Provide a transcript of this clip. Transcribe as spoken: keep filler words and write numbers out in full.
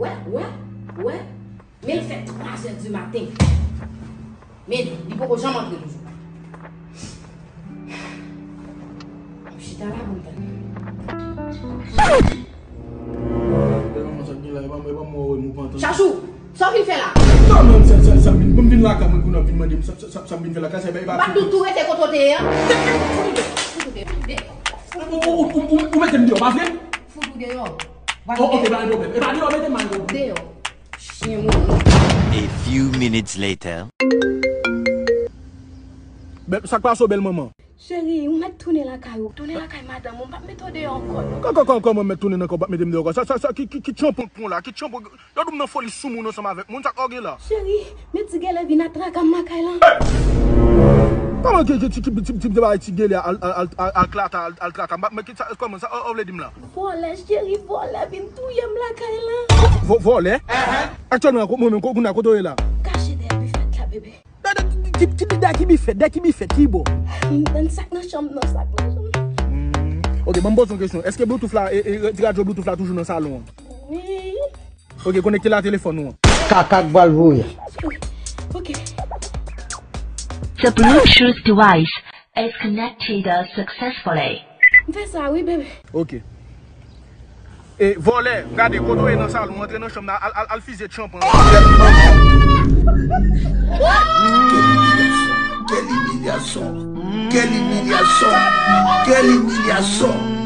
Wè, wè, wè. Men l fè twa zè di maten. Men li poko janm antre toujou. M ap chita la pou m tann. Chachou, sa w vin fè la? Non, non, sa, sa, sa, vin, mwen vin lakay mwen pou n ap vin mande m sa, sa, sa, sa m vin fè lakay, sa, e pa, e pa. M ap di w tou rete kote w te ye a. Kote w te ye? Ou, ou, ou, ou, ou mete m deyò, pa vre? Fout ou deyò. Oh, ok, pa gen pwoblèm. E pa deyò, mete m deyò. Deyò. Chyen moun. A few minutes later. Bèl, sa k pase w, bèl manman? Cheri, ou mèt tounen lakay ou. Tounen lakay madanm ou, m p ap mete w deyò ankò, non. Kò, kò, kò, kòman mèt tounen nan kò, p ap mete m deyò ankò? Sa, sa, sa, ki, ki, ki tchanpon w pran la? Ki tchanpon? Yo di m nan foli sou moun ansanm avèk moun, sa k ou gen la? Cheri, men ti gèlè vin atraka m lakay la. Kòman ki, ki, ki, ki, ti, ti, ti, ti bagay ti gèlè al, al, al, al, al traka, al, al traka m? Men ki sa, kòman sa, ou, ou vle di m la? Vòlè, cheri, vòlè vin touye m lakay la. Vò-, vòlè? Aktyèlman, ko-, mwen menm, ko-, kounye a, kote w ye la? Kache dèyè bifèt la, bebe. Dèyè, dèyè, ki, ki, ki, dèyè ki bifèt? Dèyè ki bifèt? Ki bò? Nan sak nan chanm nan, sak nan chanm. Hmm. Ok, ban m poze yon kesyon. Èske Bluetooth la, e, e, ti radyo Bluetooth la toujou nan salon an? Wi. Ok, konekte la telefòn ou an. Kaka k pral voye. Ok. The Bluetooth device is connected successfully. M fè sa wi, bebe. Ok. E, vòlè, gade, kote w ye nan salon, antre nan chanm nan, al, al, al fize tchanpan. Quelle humiliation! Quelle humiliation! Quelle humiliation!